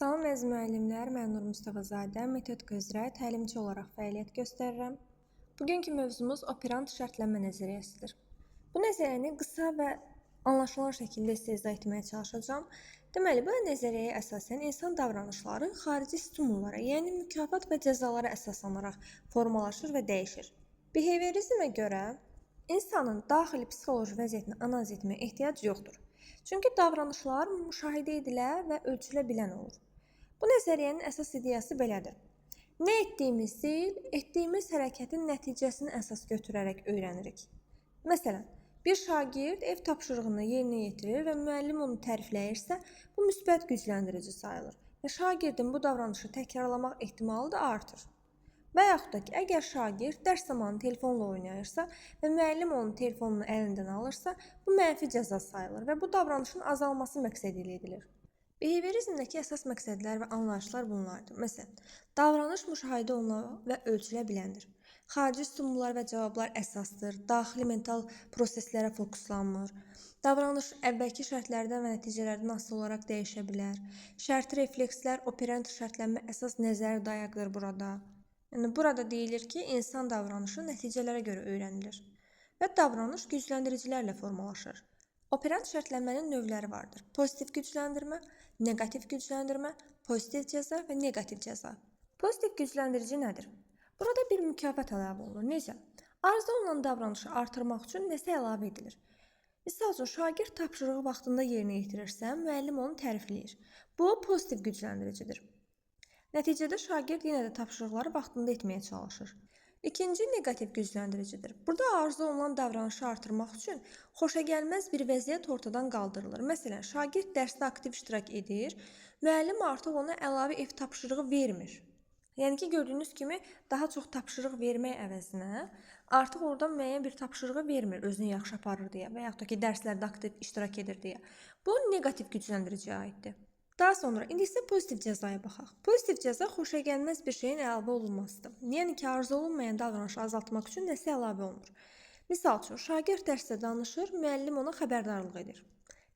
Salam əziz müəllimlər, mən Nur Mustafazadə, metodika üzrə təlimçi olaraq fəaliyyət göstərirəm. Bugünkü mövzumuz operant şərtlənmə nəzəriyyəsidir. Bu nəzəriyyəni qısa və anlaşılan şəkildə sizə izah etməyə çalışacağam. Deməli, bu nəzəriyyəyə əsasən insan davranışları xarici stimullara, yəni mükafat və cəzalara əsaslanaraq formalaşır və dəyişir. Biheviorizmə görə insanın daxili psixoloji vəziyyətini analiz etməyə ehtiyac yoxdur. Çünki davranışlar müşahidə edilə və ölçülə bilən olur. Bu nəzəriyyənin əsas ideyası belədir. Nə etdiyimiz deyil, etdiyimiz hərəkətin nəticəsini əsas götürərək öyrənirik. Məsələn, bir şagird ev tapşırığını yerinə yetirir və müəllim onu tərifləyirsə, bu müsbət gücləndirici sayılır və şagirdin bu davranışı təkrarlamaq ehtimalı da artır. Və yaxud da ki, əgər şagird dərs zamanı telefonla oynayırsa və müəllim onun telefonunu əlindən alırsa, bu mənfi cəza sayılır və bu davranışın azalması məqsədi ilə edilir. Biheviorizmdəki əsas məqsədlər və anlayışlar bunlardır. Məsələn, davranış müşahidə olunan və ölçülə biləndir. Xarici stimullar və cavablar əsasdır, daxili mental proseslərə fokuslanmır. Davranış əvvəlki şərtlərdən və nəticələrdən asılı olaraq dəyişə bilər. Şərti reflekslər, operant şərtlənmə əsas nəzəri dayaqdır burada. Yəni burada deyilir ki, insan davranışı nəticələrə görə öyrənilir və davranış gücləndiricilərlə formalaşır. Operant şərtlənmənin növləri vardır. Pozitiv gücləndirmə, neqativ gücləndirmə, pozitiv cəza və neqativ cəza. Pozitiv gücləndirici nədir? Burada bir mükafat əlavə olunur. Necə? Arzu olunan davranışı artırmaq üçün nəsə əlavə edilir. Misal üçün, şagird tapşırığı vaxtında yerinə yetirirsə, müəllim onu tərifləyir. Bu pozitiv gücləndiricidir. Nəticədə şagird yenə də tapşırıqları vaxtında etməyə çalışır. İkinci neqativ gücləndiricidir. Burada arzu olunan davranışı artırmaq üçün xoşagəlməz bir vəziyyət ortadan qaldırılır. Məsələn, şagird dərsdə aktiv iştirak edir, müəllim artıq ona əlavə ev tapşırığı vermir. Yəni ki, gördüyünüz kimi daha çox tapşırıq vermək əvəzinə artıq oradan müəyyən bir tapşırığı vermir, özünü yaxşı aparır deyə və yaxud da ki, dərslərdə aktiv iştirak edir deyə. Bu neqativ gücləndiriciyə aiddir. Daha sonra indi isə pozitiv cəzaya baxaq. Pozitiv cəza xoşagəlməz bir şeyin əlavə olunmasıdır. Yəni ki, arzu olunmayan davranışı azaltmaq üçün nəsə əlavə olunur. Misal üçün, şagird dərsdə danışır, müəllim ona xəbərdarlıq edir.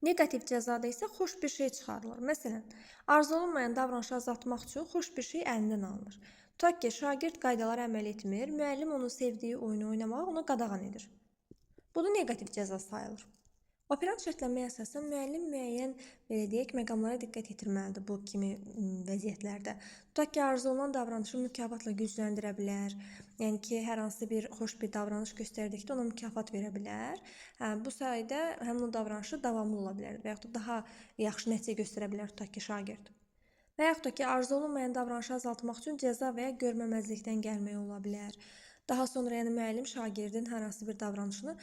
Neqativ cəzada isə xoş bir şey çıxarılır. Məsələn, arzu olunmayan davranışı azaltmaq üçün xoş bir şey əlindən alınır. Tutaq ki, şagird qaydalara əməl etmir, müəllim onun sevdiyi oyunu oynamağı ona qadağan edir. Bu da neqativ cəza sayılır. Operant şərtlənməyə əsasən müəllim müəyyən, belə deyək, məqamlara diqqət yetirməlidir bu kimi vəziyyətlərdə. Tutaq ki, arzu olunan davranışı mükafatla gücləndirə bilər. Yəni ki, hər hansı bir xoş bir davranış göstərdikdə ona mükafat verə bilər. Hə, bu sayədə həmin o davranışı davamlı ola bilər və yaxud da daha yaxşı nəticə göstərə bilər, tutaq ki, şagird. Və yaxud da ki, arzu olunmayan davranışı azaltmaq üçün cəza və ya görməməzlikdən gəlmək ola bilər. Daha sonra yəni müəllim şagirdin hər hansı bir davranışını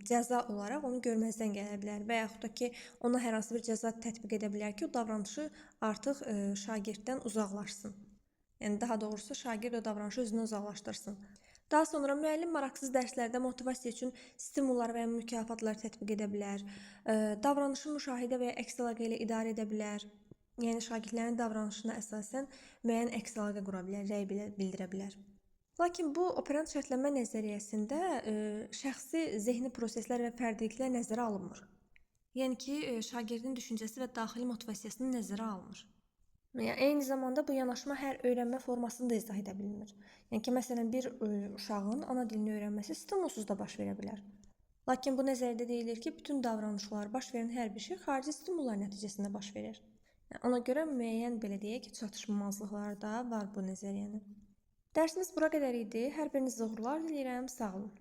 cəza olaraq onu görməzdən gələ bilər və yaxud da ki, ona hər hansı bir cəza tətbiq edə bilər ki, o davranışı artıq şagirddən uzaqlaşsın. Yəni daha doğrusu şagird o davranışı özündən uzaqlaşdırsın. Daha sonra müəllim maraqsız dərslərdə motivasiya üçün stimullar və ya mükafatlar tətbiq edə bilər. Davranışı müşahidə və ya əks əlaqə ilə idarə edə bilər. Yəni şagirdlərin davranışına əsasən müəyyən əks əlaqə qura bilər, rəy bildirə bilər. Lakin bu operant şərtlənmə nəzəriyyəsində şəxsi zehni proseslər və fərdiliklər nəzərə alınmır. Yəni ki, şagirdin düşüncəsi və daxili motivasiyasını nəzərə alınmır. Yəni eyni zamanda bu yanaşma hər öyrənmə formasını da izah edə bilmir. Yəni ki, məsələn, bir uşağın ana dilini öyrənməsi stimulsuz da baş verə bilər. Lakin bu nəzəriyyədə deyilir ki, bütün davranışlar, baş verən hər bir şey xarici stimullar nəticəsində baş verir. Yəni, ona görə müəyyən, belə deyək ki, çatışmazlıqlar da var bu nəzəriyyənin. Dərsimiz bura qədər idi. Hər birinizə uğurlar diləyirəm. Sağ olun.